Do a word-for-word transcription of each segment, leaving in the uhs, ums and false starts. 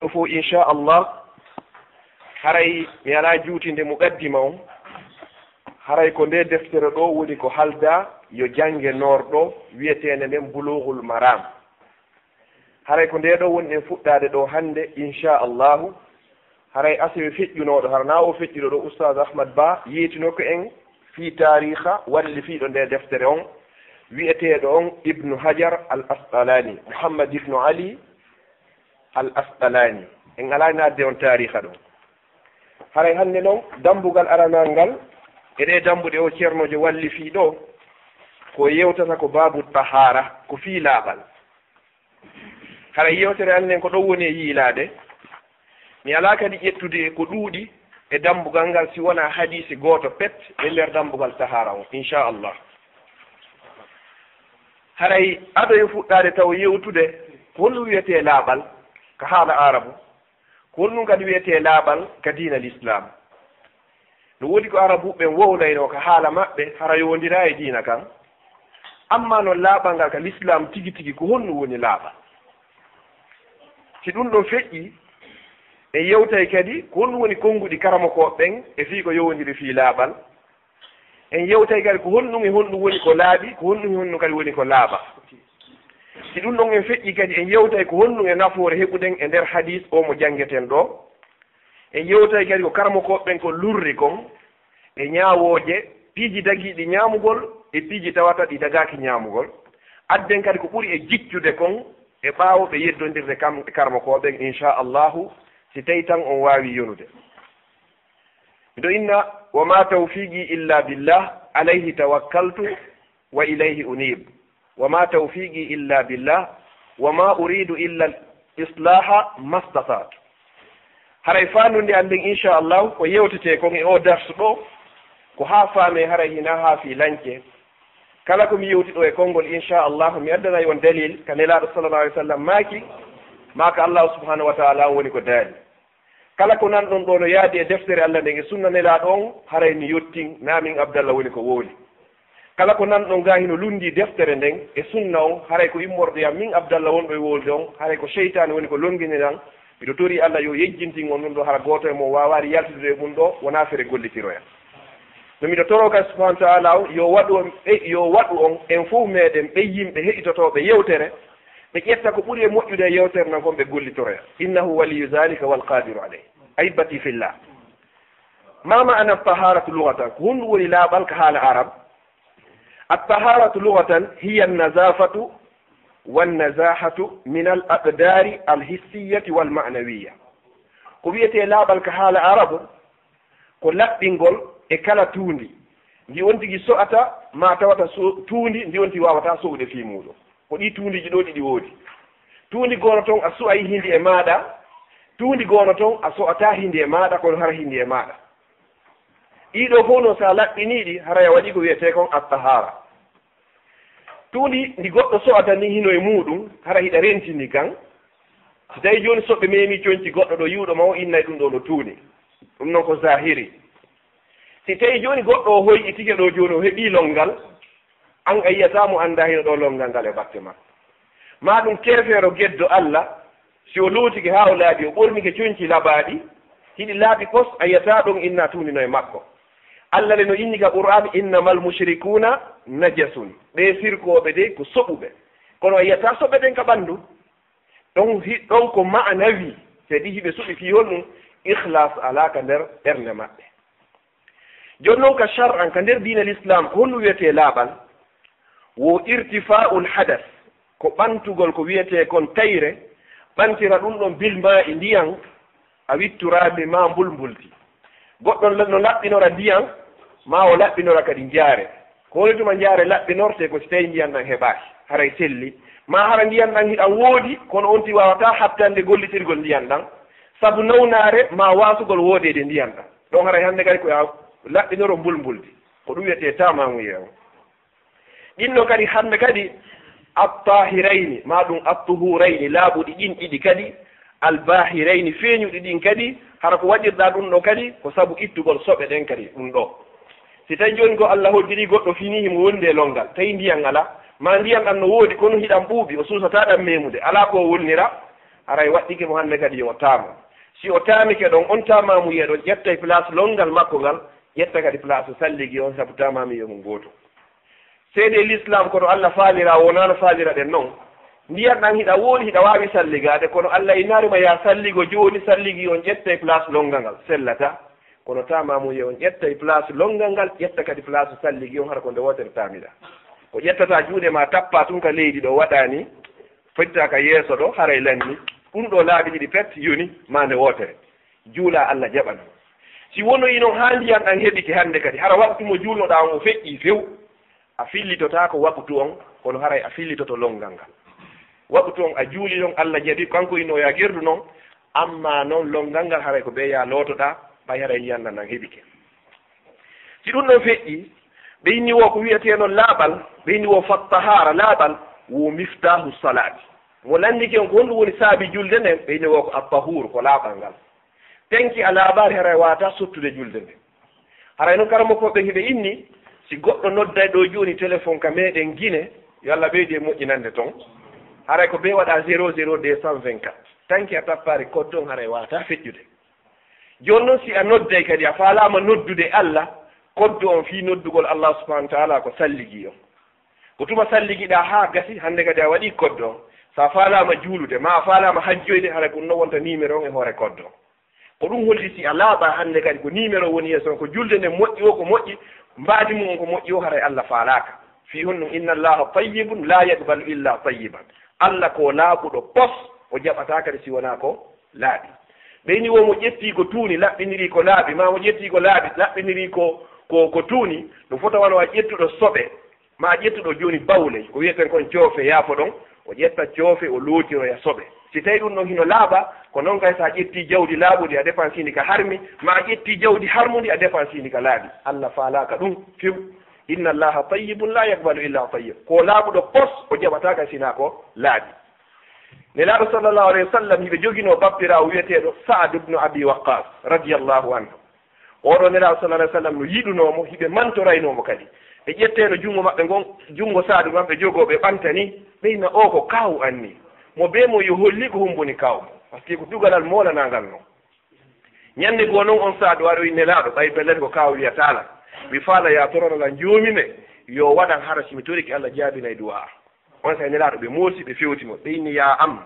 Ɗo fof, inchallah, haray mi alaa juutinde muqaddima on. Haray ko nde deftere ɗo woni ko halda yo jannge noor ɗo wiyeteende nden Bulughul Maram. Haray ko nde ɗo woni ɗen fuɗɗaade ɗo hannde, inchallahu. Haray asewe feƴƴunooɗo, hara na o feƴƴuɗo ɗo, Oustaz Ahmad Ba yeetino ko en fii taariikha wallifiiɗo nde deftere on, wiyeteeɗo on Ibnu Hajar al Asqalani, Muhammad Ibnu Ali al Asqalani. En alaa naatde on taariikha ɗo. Haray hannde non, dambugal aranal ngal e ɗee dambuɗe o ceernoojo wallifii ɗo, ko yewtata ko baabu tahaara, ko fii laaɓal. Haray yewtere an nden ko ɗon woni e yiilaade. Mi alaa kadi ƴettude ko ɗuuɗi e dambugal ngal si wonaa hadiisi gooto pet e nder dambugal tahaara on, inchallah. Haray ado yo fuɗɗaade taw yewtude ko honɗum wiyetee laaɓal ka haala Aarabu, ko honɗum kadi wiyetee laaɓal ka diina Lislaam. No woodi ko Arabuɓe ɓen wowlaynoo ka haala maɓɓe, hara yowondiraa e diina kan. Amma non laaɓal ngal ka Lislaam tigi tigi, ko honɗum woni laaɓal? Si ɗum ɗon feƴƴi, en yewtay kadi ko honɗum woni konnguɗi karamokooɓe ɓen e fii ko yowondiri fii laaɓal. En yewtay kadi ko honɗum e honɗum woni ko laaɓi, ko honɗum e honɗum kadi woni ko laaɓa. Si ɗum ɗon en feƴƴi kadi, en yewtay ko honɗum e nafoore heɓuɗen e nder hadiis o mo janngeten ɗo. En yewtay kadi ko karamokooɓe ɓen ko lurri kon e ñaawooje, piiji dagiiɗi ñaamugol e piiji tawata ɗi dagaaki ñaamugol. Adden kadi ko ɓuri e jiccude kon e ɓaawo ɓe yeddondirde kam e karamokooɓe ɓen, inchallahu, si tawi tan on waawi yonude. Miɗo inna, "Wa ma tawfiqi illa billah, alayhi tawakkaltu wa ilayhi unib. Wa ma tawfiqi illa billah, wa ma uridu illa al-islaha mastata'tu." Haray faandude an nden, inchallahu, ko yewtetee kon e o darsu ɗo, ko haa faamee, haray hinaa haa fii lance. Kala ko mi yewti ɗo e konngol, inchallahu, mi addanay on dalil ka Nelaaɗo sallallahu alayhi wa sallam maaki, maa ka Allahu subhanahu wa ta'ala on woni ko daali. Kala ko nanɗon ɗo no yaadi e deftere Allah nden e sunna Nelaaɗo on, haray mi yottin, naa min Abdallah woni ko wowli. Kala ko nanɗon gaa hino lunndii deftere nden e sunna on, haray ko immorde yam min Abdallah wonɗo e wowlde on, haray ko seytaane woni ko lonngini lan. Miɗo torii Allah yo yejjintin on ɗum ɗo, hara gooto e mon waawaali yaltude e mum ɗo, wonaa fere gollitiroya. No miɗo toroo kadi subhanahu wa ta'ala on, yo waɗu on, ɓe, yo waɗu on, en fof meɗen, ɓe yimɓe heɗitotooɓe yewtere, ɓe ƴetta ko ɓuri e moƴƴude e yewtere nden kon ɓe gollitoroya. Innahu waliyu zalika wal qadiru alayh. Ahibbati fillah. Ma ma'ana taharatu lughatan? Ko honɗum woni laaɓal ka haala Arab? At-taharatu lughatan hiya an-nazafatu wan-nazahatu min al-aqdari al-hissiyati wal-ma'nawiyya. Ko wiyetee laaɓal ka haala Arab, ko laɓɓingol e kala tuundi, ndi on tigi so'ata, maa tawata so-, tuundi ndi on tigi waawataa so'ude fii muuɗum. Ko ɗii tuundiiji ɗoo ɗiɗi woodi. Tuundi goono ton a su'ay hindi e maaɗa, tuundi goono ton a so'ataa hindi e maaɗa, kono hara hindi e maaɗa. Ɗii ɗoo fof non, so a laɓɓinii ɗi, haray a waɗii ko wiyetee kon at-tahaara. Tuundi ndi goɗɗo so'ata ni hino e muuɗum, hara hiɗa rentini kan. Si tawi jooni soɓɓe meemi conci goɗɗo ɗo, yi'uɗo ma o innay ɗum ɗo no tuuni. Ɗum non ko zahiri. Si tawi jooni goɗɗo o hoyɗitike ɗo jooni, o heɓii lonngal, an a yi'ataa mo, anndaa hino ɗo lonngal ngal e batte makko. Maa ɗum keefeero geddo Allah, si o lootike haa o laaɓi, o ɓornike conci laɓaaɗi, hiɗi laaɓi pos, a yi'ataa ɗon inna tuundi no e makko. Allah le no inni ka Qur'aan, "Innamal mushrikuuna najasun." Ɓee sirkooɓe de ko soɓuɓe. Kono a yi'ataa soɓɓe ɗen ka ɓanndu. Ɗon hi-, ɗon ko ma'anawi, c'est-à-dire hiɓe soɓi fii honɗum? Ikhlas alaa ka nder ɓernde maɓɓe. Jooni non ka shar'an, ka nder diina Lislaam, ko honɗum wiyetee laaɓal? Wo irtifa'ul hadas, ko ɓantugol ko wiyetee kon tayre, ɓantira ɗum ɗon bil maa'i, ndiyan, a witturaa mi maa mbulmbuldi. Goɗɗo no laɓɓinora ndiyan, maa o laɓɓinora kadi njaare. Ko woni tuma njaare laɓɓinortee ko si tawii ndiyan ɗan heɓaaki, haray selli. Maa hara ndiyan ɗan hiɗan woodi, kono on tigi waawataa hattande gollitirgol ndiyan ɗan, sabu nawnaare maa waasugol woodeede ndiyan ɗan. Ɗon haray hannde kadi ko yo a laɓɓinoro mbulmbuldi. Ko ɗum wiyetee taamaamuye on. Ɗin ɗon kadi hannde kadi, at-tahirayni, maa ɗum at-tuhurayni, laaɓuɗi ɗin ɗiɗi kadi, al-bahirayni, feeñuɗi ɗin kadi, hara ko waɗirɗaa ɗum ɗo kadi, ko sabu ittugol soɓe ɗen kadi ɗum ɗo. Si tawi jooni ko Allah hoddirii goɗɗo, finii himo wondi e lonngal, tawi ndiyan alaa, maa ndiyan ɗan no woodi, kono hiɗan ɓuuɓi, o suusataa ɗan meemude, alaa ko o wulnira, Haray waɗɗike mo hannde kadi yo o taamo. Si o taamike ɗon, on taamaamuye ɗon ƴettay place lonngal makko ngal, ƴetta kadi place salligi on, sabu taamaamuye mum gooto. Seedee l'islam kono Allah faalira, wonaa no faalira ɗen non. Ndiyan ɗan hiɗa woodi, hiɗa waawi salligaade, kono Allah inaari ma yaa salligo jooni, salligi on ƴettay place lonngal ngal, sellata. Kono taamaamuye on ƴettay place lonngal ngal, ƴetta kadi place salligi on, hara ko nde wootere taamira. Ko ƴettata juuɗe ma, tappa tun ka leydi ɗo, waɗaani, fotta ka yeeso ɗo, haray lanni. Ɗun ɗo laabi ɗiɗi pet, yoni, maa nde wootere. Juula, Allah jaɓan. Si wonoyi non haa ndiyan ɗan heɓike hannde kadi, hara waktu mo juulnoɗaa on o feƴƴii few, a fillitotaako waktu on, kono haray a fillitoto lonngal ngal. Waktu on a juuli non, Allah jaɓi, kanko inno yaa gerdu non, amma non lonngal ngal haray ko ɓe yaa lootoɗaa, ɓay haray ndiyan ɗan ɗan heɓike. Si ɗun ɗon feƴƴi, ɓe inni wo ko wi'etee non laaɓal, ɓe inni wo fattahaara, laaɓal wo miftaahu salaati. Mo lanndike on ko honɗun woni saabi julde nden, ɓe inni wo ko attahuur, ko laaɓal ngal. Tenki a laaɓaali haray waawataa sottude julde nden. Haray non karamokooɓe hiɓe inni, si goɗɗo nodday ɗo jooni téléphone ka meɗen Gine, yo Allah ɓeydu e moƴƴinande ton. Haray ko bee waɗa zéro zéro deux cent vingt-quatre. Tanki a tappaali code on haray waawataa feƴƴude. Jooni non si a nodday kadi a faalaama noddude Allah, code on fii noddugol Allah subhanahu wa taala ko salligi on. Ko tuma salligiɗaa haa gasi, hannde kadi a waɗii code on. So a faalaama juulude, maa a faalaama hajjoyde, haray ko ɗun non wonta numéro on e hoore code on. Ko ɗun holli si a laaɓaa hannde kadi ko numéro woni yeeso on, ko julde nden moƴƴi o, ko moƴƴi, mbaadi mun on ko moƴƴi o, haray Allah faalaaka. Fii honɗun? Inna Allaha tayyibun la yaqbalu illa tayyiban. Allah ko laaɓuɗo pos, o jaɓataa kadi si wonaa ko laaɓi. Ɓeyni wo mo ƴettii ko tuuni, laɓɓinirii ko laaɓi, maa mo ƴettii ko laaɓi, laɓɓinirii ko, ko, ko tuuni, no fota wano a ƴettuɗo soɓe, maa ƴettuɗo jooni bawle, ko wi'eten kon coofe, yaafo ɗon, o ƴetta coofe, o lootiroya soɓe. Si tawi ɗun ɗon hino laaɓa, ko non kay si a ƴettii jawdi laaɓundi, a defansiindi ka harmi, maa a ƴettii jawdi harmundi, a defansiindi ka laaɓi. Allah faalaaka ɗun few. Inna Allaha tayyibun la yaqbalu illa tayyib. Ko laaɓuɗo pos, o jaɓataa kay si hinaa ko laaɓi. Nelaaɗo sallallahu alayhi wa sallam hiɓe joginoo bappiraawo wi'eteeɗo Sa'ad ibn Abi Waqqas radiyallahu anhu. Oɗo Nelaaɗo sallallahu alayhi wa sallam no yiɗunoo mo, hiɓe mantoraynoo mo kadi. Ɓe ƴetteeno junngo maɓɓe ngon, junngo Sa'adu ngon ɓe jogoo, ɓe ɓantani, ɓe inna, "Oo ko kaawu an nii. Mo bee mo yo holli ko hommbo woni kaawu mo." Par ce que ko dugalal moolanaangal non. Ñannde goo non on Sa'adu aroyi Nelaaɗo, ɓay pellet ko kaawu wi'ataa lan. Mi faala yaa tororo lan Joomi men, yo waɗan hara si mi torike Allah jaabinay du'aa. Onsay Nelaaɗo ɓe moosi, ɓe fewti mo, ɓe inni, "Yaa am,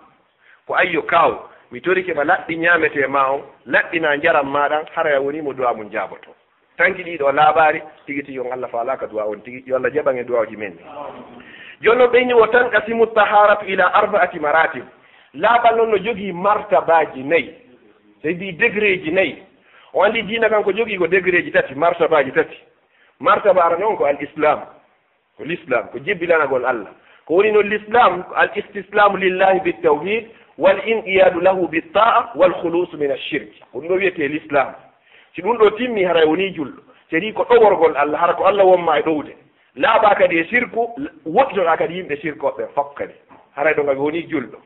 ko ayyo kaaw, mi torike ma laɓɓi ñaametee maa on, laɓɓinaa njaram maa ɗan, haray a wonii mo du'aa mun jaabotoo." Tanki ɗii ɗoo laaɓaari, tigi tigi on Allah faalaaka du'aa on tigi, yo Allah jaɓan e du'aawuji men ɗin. Jooni non ɓe inni, "Wa tanqasimu taharatu ila arba'ati maratib." Laaɓal non no jogii martabaaji nayi, c'est-à-dire degré ji nayi. O anndi diina kan ko jogii ko degré ji tati, martabaaji tati. Martaba arano on ko al islam. Ko l'islam, ko jebbilanagol Allah. Ko woni non l'islam, ko al istislamu lillahi bit tawhid, wal inqiyadu lahu bit ta'a, wal khulusu min ash-shirk. Ko ɗum ɗo wiyetee l'islam. Si ɗum ɗo timmi, haray woni julɗo. Sedi ko ɗoworgol Allah, hara ko Allah wonma e ɗowde. Laaɓa kadi e sirku, woɗɗitoɗa kadi yimɓe sirkooɓe ɓen fof kadi. Haray ɗo ngawi woni julɗo.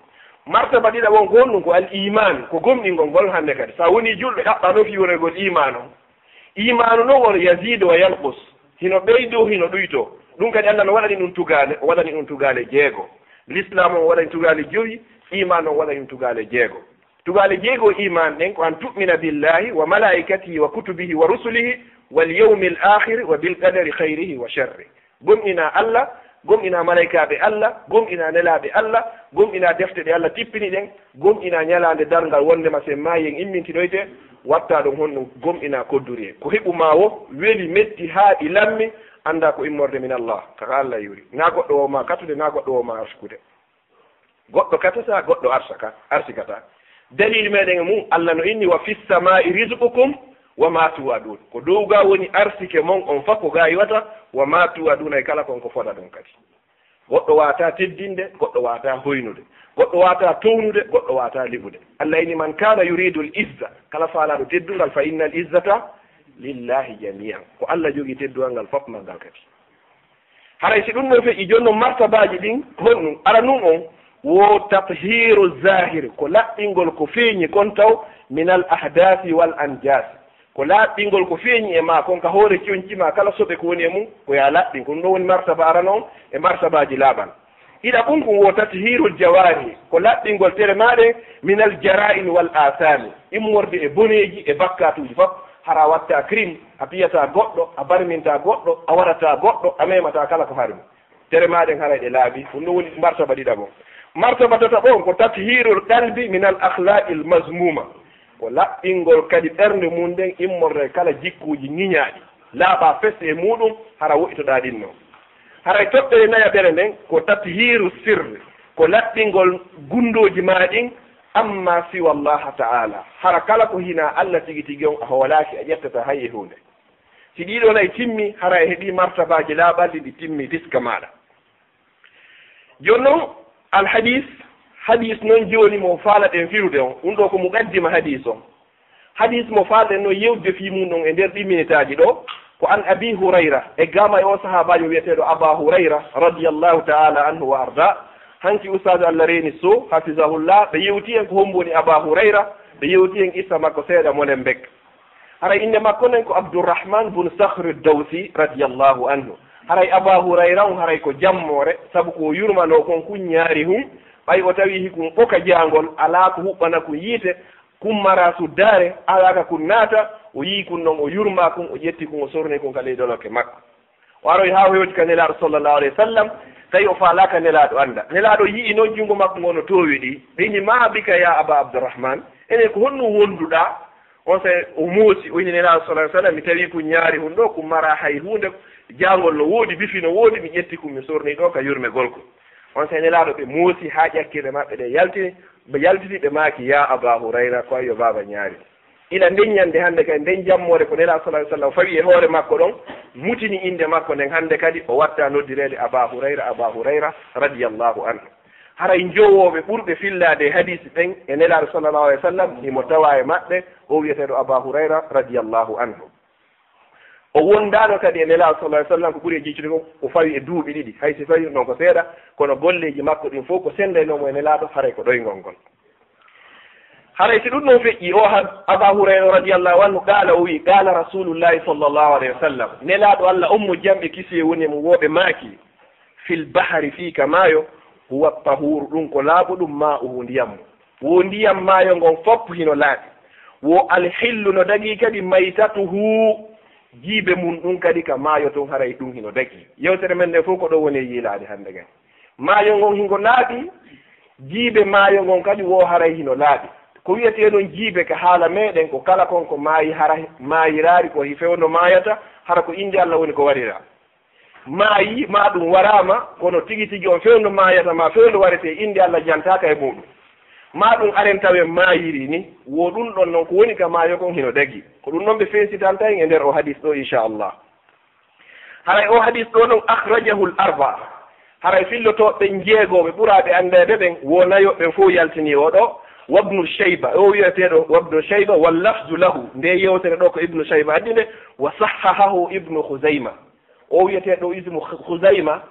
Martaba ɗiɗaɓo on ko honɗum? Ko al iman, ko gomɗingol ngol hannde kadi. Sa woni julɗo, ɗaɓɓa no fi wonagol iman on. Imaanu non won yaziidu wa yanqus. Hino ɓeydoo, hino ɗuytoo. Ɗum kadi Allah no waɗani ɗum tugaale, o waɗani ɗum tugaale jeego. Lislaam on waɗani tugaale jowi, imaan on waɗani ɗum tugaale jeego. Tugaale jeego imaan ɗen ko an tu'mina billahi wa malaikatihi wa kutubihi wa rusulihi wal yawmil akhir wa bil qadari khayrihi wa sharrihi. Gomɗinaa Allah, gomɗinaa malaykaaɓe Allah, gomɗinaa nelaaɓe Allah, gomɗinaa defte ɗe Allah tippini ɗen, gomɗinaa ñalaande darngal wonndema si en maayi en immintinoyte, watta ɗon honɗum gomɗinaa kodduri en. Ko heɓu maa wo weli metti haa ɗi lammi, anndaa ko immorde min Allah, kaka Allah yuri. Naa goɗɗo woo maa katude, naa goɗɗo woo maa arsukude. Goɗɗo katata, goɗɗo arsaka, arsikataa. Dalil meɗen e mum, Allah no inni, "Wa fis samaa'i rizqukum wa ma tu'adun." Ko dow ga woni arsike mon on fof ko ga iwata, "wa ma tu'adun," e kala kon ko foda ɗon kadi. Goɗɗo waawataa teddinde, goɗɗo waawataa hoynude, goɗɗo waawataa townude, goɗɗo waawataa liɓude. Allah inni, "Man kana yuridu al izza," kala faalaaɗo teddungal, "fa inna al izzata lillahi jami'an." Ko Allah jogii teddungal ngal fof maggal kadi. Haray si ɗum ɗon feƴƴi, jooni non martabaaji ɗin honɗum? Aranun on wo tathiru zahir, ko laɓɓingol ko feeñi kon taw, min al ahdasi wal anjas, ko laɓɓingol ko feeñi e maa kon ka hoore conci maa, kala soɓe ko woni e mum, ko yaa laɓɓin. Ko ɗum ɗon woni martaba arano on e martabaaji laaɓal. Ila ɓun kun wo tathirul jawari, ko laɓɓingol tere maaɗen, minal jara'imi wal asami, immorde e boneeji e bakkatuuji fof. Hara a watta crime, a piyata goɗɗo, a barminta goɗɗo, a waɗata goɗɗo, a memata kala ko harmi. Tere maaɗen haray ɗe laaɓi, ɗun ɗon woni martaba ɗiɗaɓo. Martaba tataɓo on ko tathirul qalbi minal akhlaqil mazmuma, ko laɓɓingol kadi ɓernde mun nden immorde kala jikkuuji ŋiñaaɗi, laaɓa fes e muɗum, hara woɗɗitoɗaa ɗin non. Haray toɓɓere nayaɓere nden ko tathiru sirri, ko laɓɓingol gundooji maa ɗin, amma siwa Allaha ta'ala, hara kala ko hinaa Allah tigi tigi on a hoolaaki, a ƴettataa hay e huunde. Si ɗii ɗoo nay timmi, hara a heɓii martabaaji laaɓalɗi, ɗi timmi diska maaɗa. Jooni non, alhadis, hadis non jooni mo faalaɗen firude on, ɗun ɗoo ko muqaddima hadis on. Hadis mo faalaɗen non yewtude fii mun ɗon e nder ɗii minitaaji ɗoo, ko an Abi Hurayra, eggaama e oo sahaabaajo wi'eteeɗo Aba Hurayra, radiyallahu ta'ala anhu wa arda. Hanki Ustaazu Allah Reeni Sow, hafizahullah, ɓe yewti en ko hombo woni Aba Hurayra, ɓe yewti en qissa makko seeɗa molen mbek. Haray innde makko nden ko Abdurrahman bun Sakhri Dawsi, radiyallahu anhu. Haray Aba Hurayra on, haray ko jammoore, sabu ko o yurmanoo kon kun ñaari hun, ɓay o tawi hikun ɓoka jaangol, alaa ko huɓɓana kun yiite, kun mara suddaare, alaa ka kun naata, o yi'i kun non, o yurma kun, o ƴetti kun, o sorni kun ka ley doloke makko. O aroyi haa o hewti ka Nelaaɗo sallallahu alayhi wa sallam, tawi o faalaaka Nelaaɗo annda. Nelaaɗo yi'i non junngo makko ngon no toowi ɗi. Ɓe inni, "Ma bika ya Aba Abdurrahman? Enen ko honɗum wonduɗaa?" Onsay o moosi, o inni Nelaaɗo sallallahu alayhi wa sallam, "Mi tawi kun ñaari hun ɗoo, kun mara hay huunde, jaangol no woodi, bifi no woodi, mi ƴetti kun, mi sorni ɗoo ka yurmegol kun." Onsay Nelaaɗo ɓe moosi haa ƴakkiiɗe maɓɓe ɗe yaltini, ɓe yaltini, ɓe maaki, "Ya Aba Hurayra, ko yo baaba ñaari." Ila nden ñande hande kadi, nden jammoore ko Nelaaɗo sallallahu alayhi wa sallam fawi e hoore makko ɗon, mutini innde makko nden, hande kadi o watta noddireede Aba Hurayra, Aba Hurayra, radiyallahu anhu. Haray njowooɓe ɓurɓe fillaade e hadiisi ɓen e Nelaaɗo sallallahu alayhi wa sallam, himo tawaa e maɓɓe, o wi'eteeɗo Aba Hurayra, radiyallahu anhu. O wondaano kadi e Nelaaɗo sallallahu alayhi wa sallam, ko ɓuri e jiccude kon, o fawi e duuɓi ɗiɗi. Hay si fawi non ko seeɗa, kono golleeji makko ɗin fof ko senndaynoo mo e Nelaaɗo, haray ko ɗoyngol ngol. Haray si ɗum ɗon feƴƴi, o ha-, Aba Hurayra radiyallahu anhu, qaala, o wi, qaala Rasulullahi sallallahu alayhi wa sallam, Nelaaɗo Allah on mo jam e kisiyee woni e mum woo ɓe maaki, fil bahari, fii ka maayo, huwa tahuru, ɗum ko laaɓuɗum, maa'uhu, ndiyam mum. Wo ndiyam maayo ngon fof hino laaɓi. Wo alhillu, no dagii kadi, maytatuhu, jiibe mum ɗum kadi ka maayo ton, haray ɗum hino dagii. Yewtere men nden fof ko ɗo woni e yiilaade hannde ngen. Maayo ngon hingo laaɓi, jiibe maayo ngon kadi wo haray hino laaɓi. Ko wi'etee ɗon jiibe ka haala meɗen ko kala kon ko maayi hara maayiraari ko hi fewndo maayata, hara ko innde Allah woni ko warira. Maayi, maa ɗum waraama, kono tigi tigi on fewndo maayata, maa fewndo waretee, innde Allah jantaaka e muuɗum. Maa ɗum aren tawen maayiri ni, wo ɗum ɗon non ko woni ka maayo kon hino dagii. Ko ɗum ɗon ɓe feesitanta en e nder o hadis ɗo, inchallah. Haray o hadis ɗo non, akhrajahul arba'a. Haray fillotooɓe ɓen jeegoo ɓe ɓuraaɓe anndeede ɓen, wo nayo ɓen fof yaltini o ɗo. Wabnu Shayba, o wi'eteeɗo Wabnu Shayba, wal lafzu lahu. Nde yewtere ɗo ko Ibnu Shayba addi nde, wa sahhahahu Ibnu Khuzayma. O wi'eteeɗo Ibnu Khuzayma,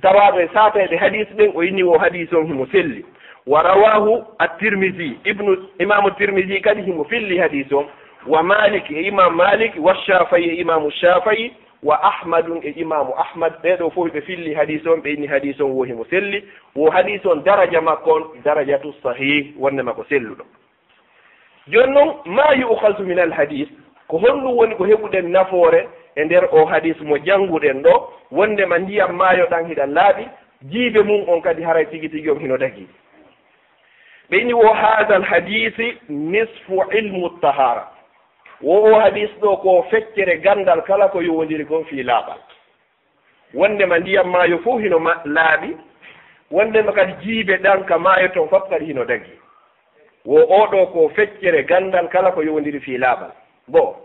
tawaaɗo e saatayɓe hadis ɓen, o inni wo hadis on himo selli. Wa rawahu at-Tirmidhi, Ibnu, Imaamu Tirmidhi kadi himo filli hadis on. Wa Malik, e Imam Malik, wa Shafi'i, e Imaamu Shafi'i, wa Ahmadun, e Imaamu Ahmad, ɓee ɗoo fof ɓe filli hadis on, ɓe inni hadis on wo himo selli, wo hadis on daraja makko on, darajatu sahih, wonde makko selluɗo. Jooni non, ma yu'khazu min al hadis, ko honɗum woni ko heɓuɗen nafoore e nder o hadis mo jannguɗen ɗo, wondema ndiyam maayo ɗan hiɗan laaɓi, jiibe mum on kadi haray tigi tigi on hino dagii. Ɓe inni wo hadal hadisi nisfu ilmu tahara. Wo o hadis ɗo ko feccere gandal kala ko yowondiri kon fii laaɓal. Wondema ndiyam maayo fof hino ma-, laaɓi, wondema kadi jiibe ɗan ka maayo ton fof kadi hino dagii. Wo o ɗo ko feccere gandal kala ko yowondiri fii laaɓal. Bo,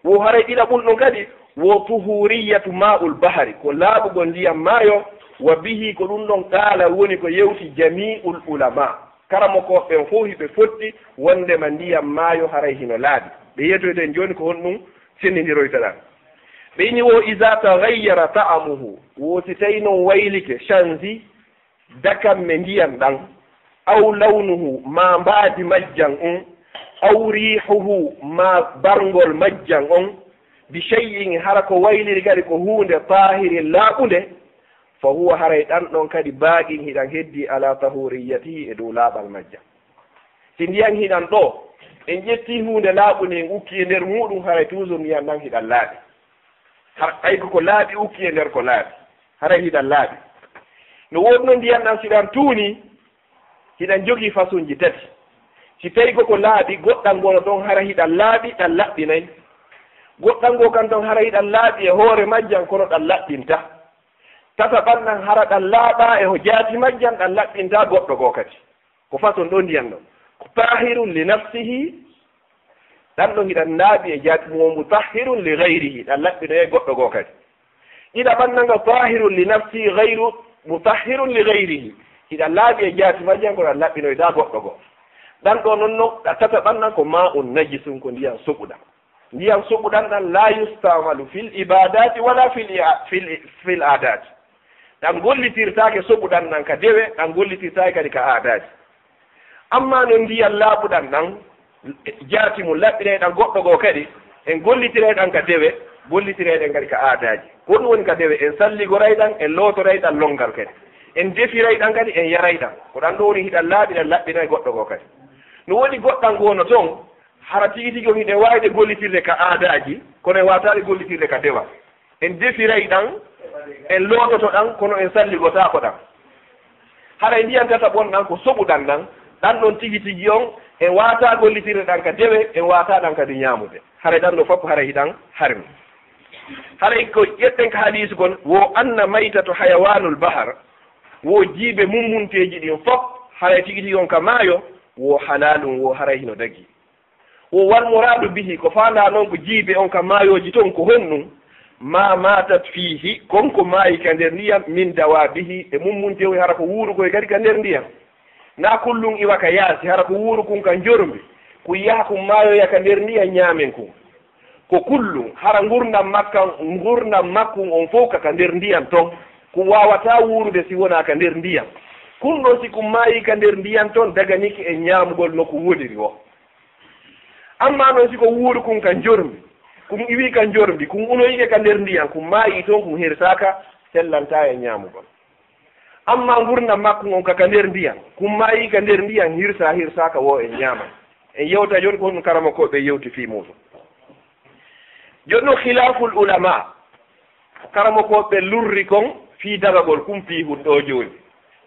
wo haray ɗiɗaɓun ɗon kadi, wo tuhuriyatu ma'ul bahari, ko laaɓugol ndiyam maayo, wa bihi, ko ɗum ɗon qaala woni ko yewti jami'ul ulama. Karamokooɓe ɓen fof hiɓe fotti wondema ndiyam maayo haray hino laaɓi. Ɓe yetoyten jooni ko honɗum senndindiroyta ɗan. Ɓe ini wo iza taghayyara ta'amuhu, wo si tawi non waylike, change, dakamme ndiyan ɗan, aw lawnuhu, ma mbaadi majjan on, aw riihuhu, ma barngol majjan on, bi shay'in, hara ko wayliri kadi ko huunde, taahirin, laaɓunde, Fa huwa, haray ɗan ɗon kadi, baaqin, hiɗan heddii, ala tahuriyatihi, e dow laaɓal majjan. Si ndiyan hiɗan ɗoo, en ƴettii huunde laaɓunde en ukki e nder muuɗum, haray toujours ndiyan ɗan hiɗan laaɓi. Har ɓay ko ko laaɓi ukki e nder ko laaɓi, haray hiɗan laaɓi. No woodi non ndiyan ɗan si ɗan tuunii, hiɗan jogii façonji tati. Si tawii ko ko laaɓi, goɗɗan goo no ton hara hiɗan laaɓi, ɗan laɓɓinay. Goɗɗan goo kan ton hara hiɗan laaɓi e hoore majjan, kono ɗan laɓɓintaa. Tataɓan ɗan hara ɗan laaɓaa e ho jaati majjan, ɗan laɓɓintaa goɗɗo goo kadi. Ko façon ɗoo ndiyan ɗon. Ko tahirun li nafsihi, ɗan ɗon hiɗan laaɓi e jaati mum, mutahhirun li ghayrihi, ɗan laɓɓinoyay goɗɗo goo kadi. Ɗiɗaɓan ɗan nga tahirun li nafsihi ghayru mutahhirun li ghayrihi, hiɗan laaɓi e jaati majjan, kono ɗan laɓɓinoytaa goɗɗo goo. Ɗan ɗoo non non, ɗan tataɓan ɗan ko ma'un najisun, ko ndiyan soɓuɗan. Ndiyan soɓuɗan ɗan la yustamalu fil ibadati wala fil ia-, fil, fil adati. Ɗan gollitirtaake soɓuɗan ɗan ka dewe, ɗan gollitirtaake kadi ka aadaaji. Amma non ndiyan laaɓuɗan ɗan, jaati mum laɓɓinay ɗan goɗɗo goo kadi, en gollitiray ɗan ka dewe, gollitiray ɗan kadi ka aadaaji. Ko ɗun woni ka dewe, en salligoray ɗan, en lootoray ɗan lonngal kadi. En defiray ɗan kadi, en yaray ɗan. Ko ɗan ɗoo woni hiɗan laaɓi, ɗan laɓɓinay goɗɗo goo kadi. No woodi goɗɗan goo no ton, hara tigi tigi on hiɗen waawi ɗe gollitirde ka aadaaji, kono en waawataa ɗe gollitirde ka dewal. En defiray ɗan, en loototo ɗan, kono en salligotaako ɗan. Haray ndiyan tataɓon ɗan ko soɓuɗan ɗan, ɗan ɗon tigi tigi on, en waawataa gollitirde ɗan ka dewe, en waawataa ɗan kadi ñaamude. Haray ɗan ɗoo fof haray hiɗan harmi. Haray ko ƴetten ka hadiisu kon, wo anna maytatu hayawaanul bahar, wo jiibe mummunteeji ɗin fof, haray tigi tigi on ka maayo, wo halaalun, wo haray hino dagii. Wo wal muraadu bihi, ko faandaa non ko jiibe on ka maayooji ton, ko honɗun? Ma maatat fiihi, kon ko maayi ka nder ndiyan, min dawaabihi, e mummunteeji, hara ko wuuru koy kadi ka nder ndiyan. Naa kullun iwa ka yaasi, hara ko wuuru kun ka njormbi, kun yaha kun maayoya ka nder ndiyan ñaamen kun. Ko kullun, hara ngurndan makkan, ngurndan makkun on fow ka, ka nder ndiyan ton, kun waawataa wuurude si wonaa ka nder ndiyan. Kun ɗon si kun maayii ka nder ndiyan ton, daganike en ñaamugol no kun woniri woo. Amma non si ko wuuru kun ka njormbi, kun iwii ka njormbi, kun unoyike ka nder ndiyan, kun maayii ton, kun hirsaaka, sellantaa en ñaamugol. Amma ngurndan makkun on ka, ka nder ndiyan, kun maayii ka nder ndiyan, hirsaa, hirsaaka woo en ñaaman. En yewta jooni ko honɗun karamokooɓe yewti fii muuɗun. Jooni non khilaaful ulamaa, karamokooɓe lurri kon fii dagagol kun fii hun ɗoo jooni.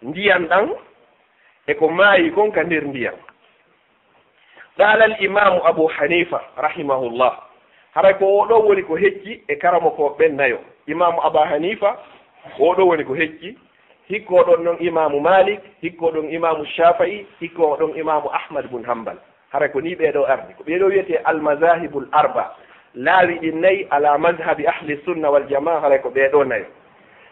Ndiyan ɗan e ko maayi kon ka nder ndiyan. Qaala al imaamu Abu Hanifa, rahimahullah. Haray ko oo ɗoo woni ko hecci e karamokooɓe ɓen nayo. Imaamu Aba Hanifa, oo ɗoo woni ko hecci. Hikko ɗon non imaamu Malik, hikko ɗon imaamu Shafi'i, hikko ɗon imaamu Ahmad bun Hanbal. Haray ko nii ɓee ɗoo ardi. Ko ɓee ɗoo wiyetee al mazahibul arba. Laawi ɗin nayi ala mazhabi ahli sunna wal jamaa, haray ko ɓee ɗoo nayo.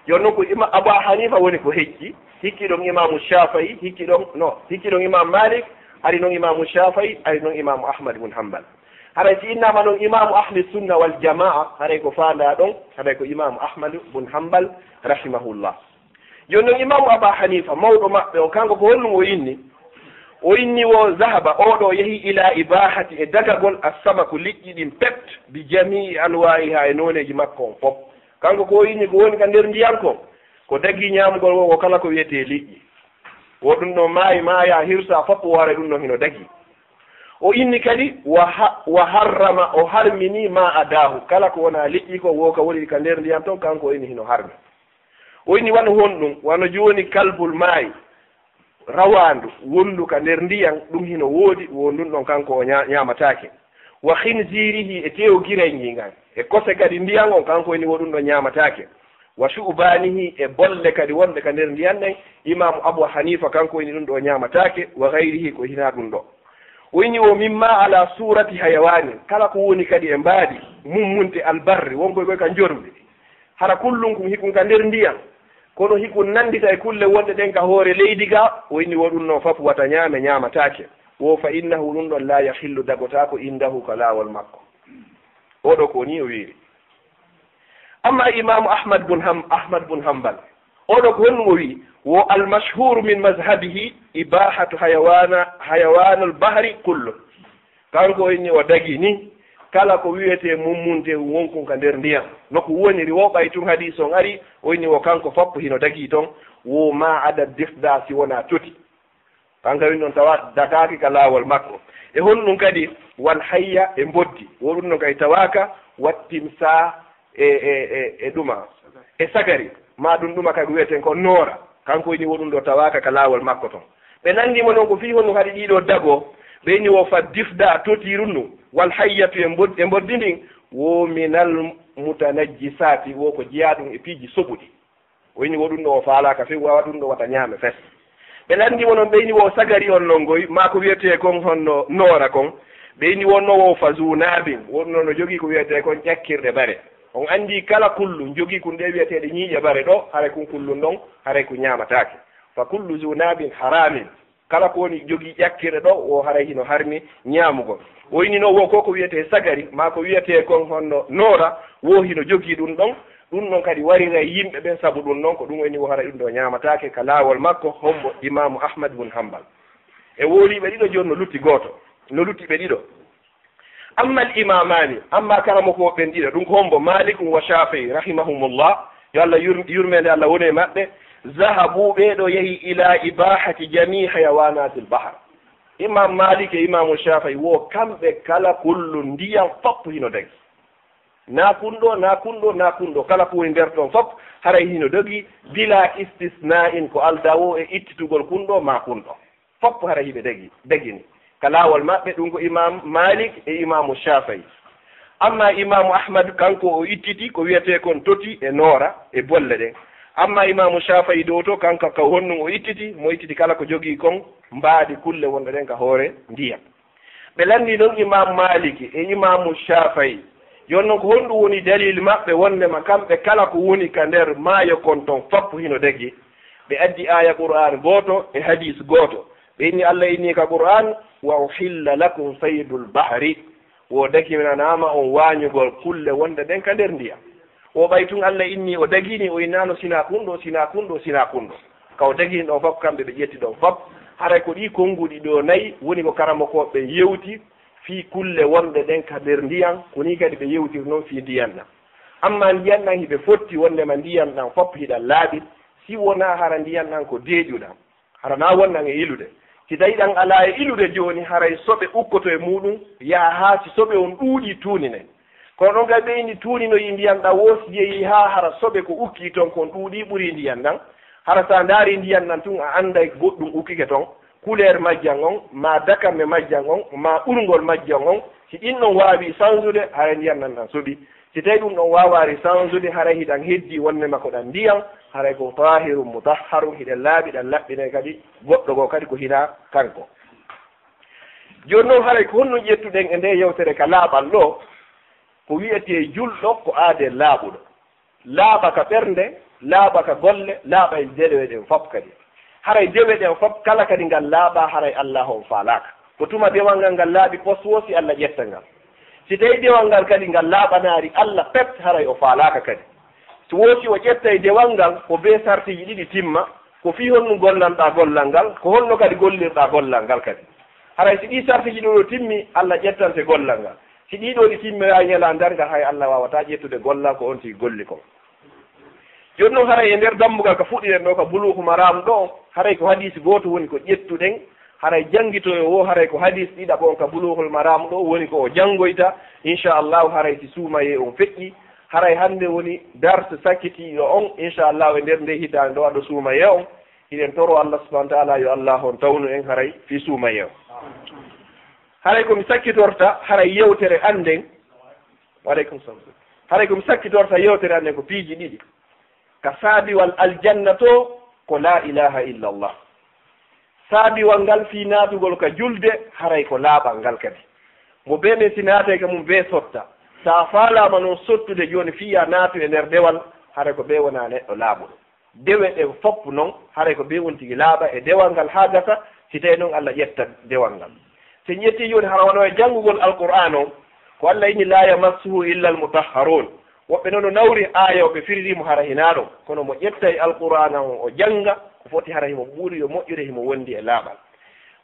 Jooni non ko ima-, Abu Hanifa woni ko hecci, hikki ɗon imaamu Shafi'i, hikki ɗon, no, hikki ɗon imaamu Malik, ari non imaamu Shafi'i, ari non imaamu Ahmad bun Hanbal. Haray si innaama non imaamu ahli sunna wal jamaa, haray ko faandaa ɗon, haray ko imaamu Ahmad bun Hanbal, rahimahullah. Jooni non imaamu Aba Hanifa, mawɗo maɓɓe on, kanko ko honɗun o inni? O inni wo zahaba, oo ɗoo yehi ila ibahati, e dagagol assamaku, liƴƴi ɗin pet, bi jamii anwa'iha, e nooneeji makko on fof. Kanko ko o inni ko woni ka nder ndiyan kon, ko dagii ñaamugol woo, ko kala ko wiyetee liƴƴi. Wo ɗun ɗoo maayi, maaya, hirsaa, fof wo haray ɗun ɗon hino dagii. O inni kadi, wa ha-, wa harrama, o harmini ma adahu, kala ko wonaa liƴƴi kon woo ka woni ka nder ndiyan ton, kanko o inni hino harmi. O inni wano honɗun, wano jooni kalbul maayi, rawaandu wondu ka nder ndiyan, ɗun hino woodi, wo ndun ɗon kanko o ña-, ñaamataake. Wa khinzirihi, e teewu giray ngin ngan, e kose kadi ndiyan on, kanko inni wo ɗun ɗon ñaamataake. Wa shu'banihi, e bolle kadi wonɗe ka nder ndiyan ɗen, imaamu Abu Hanifa kanko inni ɗun ɗoo ñaamataake, wa ghayrihi, ko hinaa ɗun ɗoo. O inni wo mimma ala surati hayawani, kala ko woni kadi e mbaadi mummunte albarri, won koy koy ka njormbi. Hara kullun kun hikun ka nder ndiyan. Kono hikun nanndita e kulle wonɗe ɗen ka hoore leydi ga, o inni wo ɗun non fof wata ñaame, ñaamataake. Wo fa innahu ɗun ɗon la yahillu dagotaako indahu ka laawol makko. Oo ɗoo ko nii o wiiri. Amma Imaamu Ahmad bun Ham-, Ahmad bun Hanbal, oo ɗoo ko honɗun o wi'i? Wo al mashhuru min mazhabihi ibahatu hayawana, hayawanul bahri kullu. Kanko o inni o dagi ni, Kala ko wiyetee mummunte wonkun ka nder ndiyam. No ko woniri wo ɓay tun hadiis on ari, o inni wo kanko foppo hino dagii ton, wo ma ada difda si wonaa toti. Kanko woni ɗon tawa dagaaki ka laawol makko. E honɗun kadi wal hayya e mboddi. Wo ɗun ɗon kadi tawaaka wattim saa e, e, e, e ɗuma. E sagari. Ma ɗun ɗuma kadi wiyeten ko noora. Kanko woni wo ɗun ɗo tawaaka ka laawol makko ton. Ɓe nanndi mo non ko fii honɗun haɗi ɗii ɗoo dagoo. Ɓe inni wo fa difda totiirun nu. Wal hayyatu e mbod-, e mboddi ndin. Wo minal mutanajjisaati wo ko jeyaa ɗun e piiji soɓuɗi. O inni wo ɗun ɗo o faalaaka few, waawa ɗun ɗo wata ñaame fes. Ɓe lanndi mo non, ɓe inni wo sagari on non goy, maa ko wiyetee kon honno noora kon. Ɓe inni wonno wo fa zunaabin, wo ɗun ɗo no jogii ko wiyetee kon ƴakkirɗe bare. On anndi kala kullu jogii kun ɗe wiyeteeɗe ñiiƴe bare ɗo, haray kun kullun ɗon, haray kun ñaamataake. Fa kullu zunaabin haraamin. Kala ko woni jogii ƴakkirɗe ɗo, wo haray hino harmi ñaamugol. O inni no wo ko ko wiyetee sagari, maa ko wiyetee kon honno noora, wo hino jogii ɗun ɗon. Ɗun ɗon kadi wariray yimɓe ɓen, sabu ɗun ɗon ko ɗun o inni wo haray ɗun ɗo ñaamataake ka laawol makko, hombo Imaamu Ahmad bun Hanbal. E woliiɓe ɗiɗo jooni no lutti gooto, no lutti ɓe ɗiɗo. Amma al imamaani, amma karamokooɓe ɓen ɗiɗo, ɗun ko hombo Malikun wa Shafi'i rahimahumullah, yo Allah yur-, yurmeende Allah wonu e maɓɓe, zahabu ɓee ɗo yahi ila ibahati jamii hayawanaatil bahar. Imam Malik e Imamu Shafi'i wo kamɓe kala kullu ndiyam foppo hino dagi. Na kun ɗo, na kun ɗo, na kun ɗo, kala ko woni nder ɗon fop haray hino dagi, bila istisna'in ko aldaa wo e ittitugol kun ɗo ma kun ɗo. Foppo hara hiɓe dagi, dagini. Ka laawol maɓɓe, ɗun ko Imam Malik e Imamu Shafi'i. Amma Imamu Ahmad, kanko o ittiti ko wiyetee kon toti e noora e bolle ɗen. Amma Imamu Shafi'i dow to, kanko ka honɗun o ittiti, mo ittiti kala ko jogii kon mbaadi kulle wonɗe ɗen ka hoore ndiyam. Ɓe lanndi non Imamu Maliki e Imamu Shafi'i. Jooni non ko honɗun woni dalil maɓɓe wondema kamɓe kala ko woni ka nder maayo kon ton foppo hino dagi? Ɓe addi aaya Qur'aan gooto e hadiis gooto. Ɓe inni Allah inni ka Qur'aan, "Wa uhilla lakum saydul bahri." Wo daginanaama on waañugol kulle wonɗe ɗen ka nder ndiyam. Wo ɓay tun Allah inni o dagini, o innaano sinaa kun ɗo, sinaa kun ɗo, sinaa kun ɗo. Ka o dagini ɗon fop, kamɓe ɓe ƴetti ɗon fop. Haray ko ɗii konnguɗi ɗo nayi woni ko karamokooɓe ɓen yewti fii kulle wonɗe ɗen ka nder ndiyam, ko nii kadi ɓe yewtiri non fii ndiyam ɗam. Amma ndiyam ɗam hiɓe fotti wondema ndiyam ɗam fop hiɗam laaɓi, si wonaa hara ndiyam ɗam ko deeƴuɗam. Hara na wonɗan e ilude. Si tawi ɗan alaa e ilude jooni, haray soɓe ukkoto e muuɗum, yaha haa si soɓe on ɗuuɗii tuuninen. Kono ɗon kadi ɓe inni tuuninoyi ndiyam ɗam wo si yehii haa hara soɓe ko ukkii ton kon ɗuuɗii ɓurii ndiyam ɗam. Hara so a ndaarii ndiyam ɗam tun a annday goɗɗum ukkike ton, couleur majjam on, maa dakame majjam on, maa ɓurngol majjam on, si ɗin ɗon waawii sansude, haray ndiyam ɗam ɗam soɓi. Si tawi ɗum ɗon waawaari sansude, haray hiɗan heddii wonnde makko ɗan ndiyam, haray ko taahirun mutahharun, hiɗen laaɓi ɗan laɓɓinay kadi goɗɗo goo kadi ko hinaa kanko. Jooni non haray ko honno ƴettuɗen e nde yewtere ka laaɓal ɗo? Ko wi'etee julɗo ko aadee laaɓuɗo. Laaɓa ka ɓernde, laaɓa ka golle, laaɓa e dewe ɗen fop kadi. Haray dewe ɗen fop kala kadi ngal laaɓaa, haray Allaahu on faalaaka. Ko tuma dewal ngal ngal laaɓi pos woo si Alla ƴetta ngal. Si tawi dewal ngal kadi ngal laaɓanaari Alla pet, haray o faalaaka kadi. So woo si o ƴettay dewal ngal, ko bee sartiiji ɗiɗi timma, ko fii honno gollanɗaa gollal ngal, ko honno kadi gollirɗaa gollal ngal kadi. Haray si ɗii sartiiji ɗoo ɗoo timmi, Alla ƴettante gollal ngal. Si ɗii ɗoo ɗi timmoraay ñalaa darngal, hay Alla waawataa ƴettude gollal ko on tigi golli kon. Jooni non haray e nder dammugal ka fuɗɗiɗen ɗoo ka Buluuhu Maraam ɗoo, haray ko hadiisi gooto woni ko ƴettuɗen, haray janngitoyo woo haray ko hadiisi ɗiɗaɓo on ka Buluuhul Maraam ɗoo woni ko o janngoyta, inchallahu haray si suumayee on feƴƴi, haray hannde woni darsu sakkitiiɗo on, inchallahu e nder ndee hitaande ɗoo aɗo suumayee on, hiɗen toroo Alla subhaanahu wa taala yo Alla on tawnu en haray fii suumayee on. Haray ko mi sakkitorta, haray yewtere an nden, Wa aleykum salam. Haray ko mi sakkitorta yewtere an nden ko piiji ɗiɗi. Ka saabiwal aljanna to ko laa ilaaha illa Allah. Saabiwal ngal fii naatugol ka julde, haray ko laaɓal ngal kadi. Mo bee men si naatay ka mum bee sotta. Si a faalaama non sottude jooni fii a naatu e nder dewal, haray ko bee wonaa neɗɗo laaɓuɗo. Dewe ɗen fop non, haray ko bee on tigi laaɓa e dewal ngal haa gasa, si tawi non Alla ƴetta dewal ngal. Si en ƴettii jooni hara wano e janngugol Alqur'aan on, ko Alla inni, "Laa yamassuhu illa al-mutahharun." Woɓɓe non no nawri aaya o, ɓe firiri mo hara hinaa ɗon. Kono mo ƴettay Alqur'aana on o jannga, ko foti hara himo ɓuri yo moƴƴude, himo wondi e laaɓal.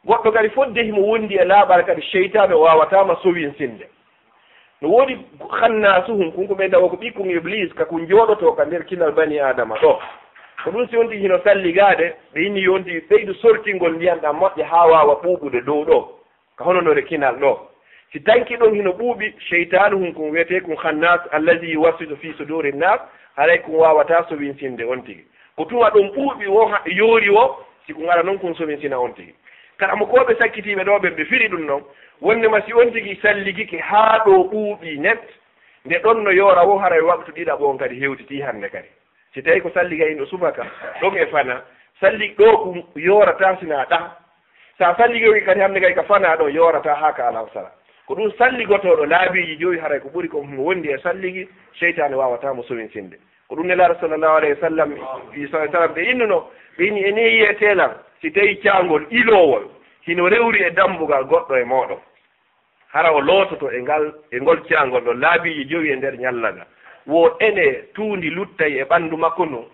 Goɗɗo kadi fodde himo wondi e laaɓal kadi, seytaane o waawataa ma sowinsinde. No woodi khannasuhum, kun ko ɓe tawa ko ɓikkun Iblis, ka kun jooɗotoo ka nder kinal bani Aadama ɗoo. Ko ɗun si on tigi hino salligaade, ɓe inni yo on tigi ɓeydu sortingol ndiyan ɗan moƴƴa haa waawa ɓuuɓude dow ɗoo, ka hono no re kinal ɗoo. Si tanki ɗon hino ɓuuɓi, sheytaanuhum kun wi'etee kun khannas, allazi yuwaswisu fi suduri nnas, haray kun waawataa sowinsinde on tigi. Ko tuma ɗon ɓuuɓi woo ha, yoori woo, si kun ara non kun sowinsina on tigi. Karamokooɓe sakkitiiɓe ɗoo ɓen, ɓe firi ɗun non, wonnde ma si on tigi salligike haa ɗoo ɓuuɓi net, nde ɗon no yoora woo, haray waqtu ɗiɗaɓo on kadi hewtitii hannde kadi. Si tawi ko salliga hino subaka, ɗon e fana, salli ɗoo kun yoorataa sinaa ɗaa. Sa salligoyi kadi hannde kadi ka fana ɗon yoorataa haa ka alasara. Ko ɗun salligotooɗo laabiiji jowi, haray ko ɓuri kon himo wondi e salligi, seytaane waawataa mo sowinsinde. Ko ɗun Nelaaɗo sallallahu alayhi wa sallam, sallallahu alayhi wa sallam ɓe innuno, ɓe inni, e nii yi'etee lan, si tawi caangol iloowol hino rewri e dambugal goɗɗo e mooɗon, hara o loototo e ngal, e ngol caangol ɗon laabiiji jowi e nder ñalla nga, wo ene tuundi luttay e ɓanndu makko ndun?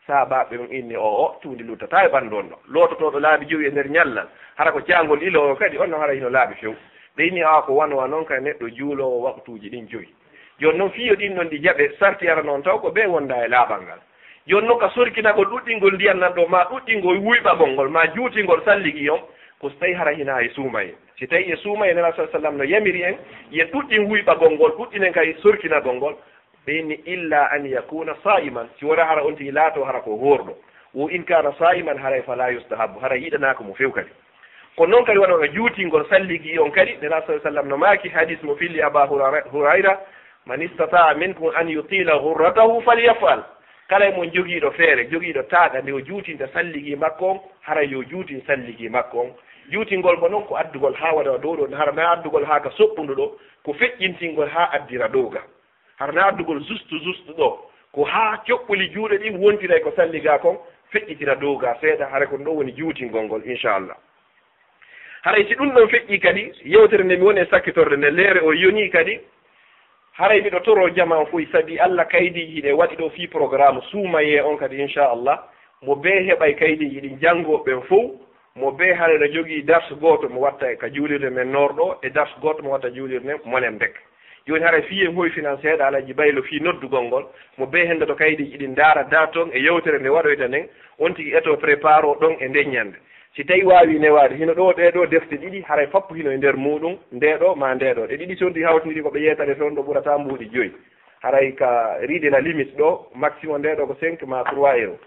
Sahaabaaɓe ɓen inni, o'o, tuundi luttataa e ɓanndu on ɗon. Loototooɗo laabi jowi e nder ñallal, hara ko caangol iloowo kadi, on non hara hino laaɓi few. Ɓe inni, aa, ko wano wa non kay neɗɗo juuloowo waqtuuji ɗin jowi. Jooni non, fii yo ɗin ɗon ɗi jaɓe, sarti arano on taw ko bee wonda e laaɓal ngal. Jooni non, ka sorkinagol ɗuɗɗingol ndiyan nan ɗoo, maa ɗuɗɗingol wuyɓagol ngol, maa juutingol salligi on, ko si tawi hara hinaa e suumayee. Si tawi e suumayee, Nelaaɗo sallallahu alayhi wa sallam no yamiri en, yen ɗuɗɗin wuyɓagol ngol, ɗuɗɗinen kay sorkinagol ngol. Ɓe inni, illa an yakuna saiman, si wonaa hara on tigi laatoo hara ko hoorɗo. Wo in kana saiman, haray fala yustahabu, haray yiɗanaaka mo few kadi. Kono non kadi wano e juutingol salligi on kadi, Nelaaɗo sallallahu alayhi wa sallam no maaki hadis mo filli Aba Hurayra, Hurayra, man istata'a minkum an yutila ghurratahu falyaf'al. Kala e mon jogiiɗo feere, jogiiɗo taaɗa nde o juutinta salligi makko on, haray yo juutin salligi makko on. Juutingol mo non ko addugol haa wada dow ɗoo, hara na addugol haa ka soɓɓundu ɗoo, ko feƴƴintingol haa addira dow ga. Hara na addugol zustu zustu ɗoo, ko haa coɓɓuli juuɗe ɗin wontira e ko salligaa kon, feƴƴitira dow gaa seeɗa, hara ko ɗoo woni juutingol ngol, inchallah. Haray si ɗun ɗon feƴƴii kadi, yewtere nde mi woni e sakkitorde nde leere o yonii kadi, haray miɗo toroo jamaa on fow, sabi Alla kaydiiji ɗi waɗi ɗoo fii programme suumayee on kadi, inchallah, mo bee heɓay kaydiiji ɗin, janngooɓe ɓen fow, mo bee haray no jogii dars gooto mo watta ka juulirde men Noor ɗoo, e dars gooto mo watta juulirde Molen Bek. Jooni haray fii en hoy finan seeɗa Alhaji Baylo fii noddugol ngol, mo bee henndoto kaydiiji ɗin ndaara date on e yewtere nde waɗoyta nden, on tigi eto prépare o ɗon e nden ñannde. Si tawi waawi newaade, hino ɗoo ɗee ɗoo defte ɗiɗi, haray fappu hino e nder muuɗum, ndee ɗoo maa ndee ɗoo. Ɗe ɗiɗi si on tigi hawtindiri ko ɓe yeetane fewndo ɓurataa mbuuɗi joyi. Haray ka riide la limite ɗoo, maximum ndee ɗoo ko cinq maa trois euros.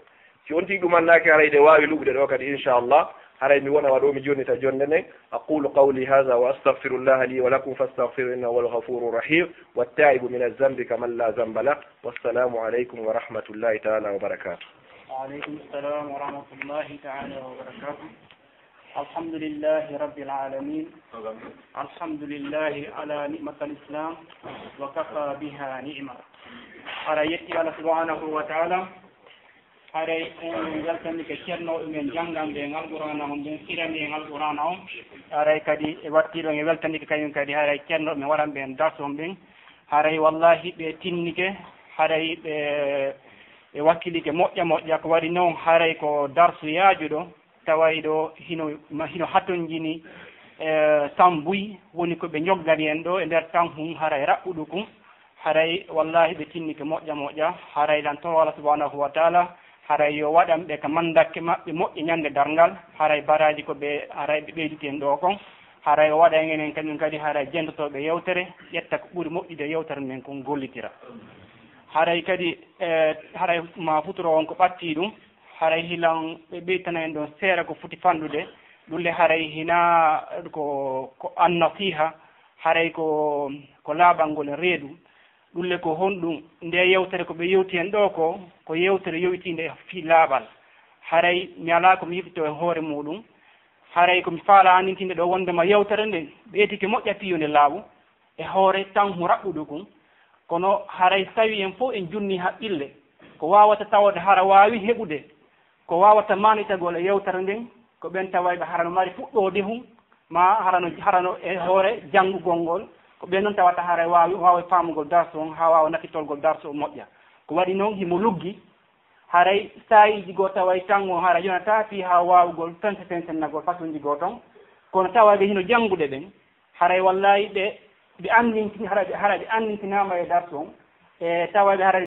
Si on tigi ɗumannaaki, haray ɗe waawi luɓude ɗoo kadi, inchallah. Haray mi wona waɗo, mi jonnita jonnde nden. أقول قولي هذا وأستغفر الله لي ولكم فاستغفروه إنه هو الغفور الرحيم. والتائب من الذنب كمن لا ذنب له. والسلام عليكم ورحمة الله تعالى وبركاته. وعليكم السلام ورحمة الله تعالى وبركاته. الحمد لله رب العالمين. الحمد لله على نعمة الإسلام وكفى بها نعمة. Hara yetti Allah subhanahu wa ta'ala. Haray en weltanike ceernooɓe men jannganɓe en Alqur'aana on ɓen, firani en Alqur'aana on. Haray kadi e wattiiɗo en weltanike kañum kadi haray ceernooɓe men waɗanɓe en darsu on ɓen. Haray wallahi ɓe tinnike, haray ɓe, ɓe wakkilike moƴƴa moƴƴa. Ko waɗi non haray ko darsu yaajuɗo, tawayɗo hino, ma-, hino hatonjini, e, tan buy woni ko ɓe njoggani en ɗoo e nder tan hun haray raɓɓuɗo kun. Haray wallahi ɓe tinnike moƴƴa moƴƴa. Haray lan toro Allah subhanahu wa ta'ala, haray yo waɗan ɓe ka mandakke maɓɓe moƴƴe ñande darngal. Haray baraaji ko ɓe, haray ɓe ɓeyditi en ɗoo kon. Haray o waɗa en enen kañum kadi haray jentotooɓe yewtere, ƴetta ko ɓuri moƴƴude yewtere nden kon gollitira. Haray kadi, e, haray ma futuro on ko ɓattii ɗum. Haray hilan ɓe ɓeytana en ɗon seeɗa ko foti fanɗude. Ɗum le haray hina ko, ko annasiha, haray ko, ko laaɓangol e reedu. Ɗum le ko honɗum? Nde yewtere ko ɓe yewti hen ɗo ko, ko yewtere yowitiinde e fii laaɓal. Haray mi alaa ko mi yewtito e hoore muuɗum. Haray ko mi faala anndintinde ɗo wondema yewtere nden ɓeydike moƴƴa fii yo nde laaɓu e hoore tan hu raɓɓuɗo kun. Kono haray si tawii en fof en junni haqqille, ko waawata tawde hara waawi heɓude ko waawata maanditagol e yewtere nden, ko ɓen tawayɓe hara no mari fuɗɗoode hun, ma hara no, hara no e hoore janngugol ngol, ko ɓen non tawata hara waawi, waawi faamugol darsu on, haa waawa nakkitolgol darsu on moƴƴa. Ko waɗi non himo luggi, haray saa'iiji goo taway tan on hara yonataa fii haa waawugol fense fensennagol façonji goo ton, kono tawayɓe hino janngude ɓen, haray wallaahi ɓe Ɓe anndintin, hara ɓe, hara ɓe anndintinaama e darsu on, e tawa ɓe hara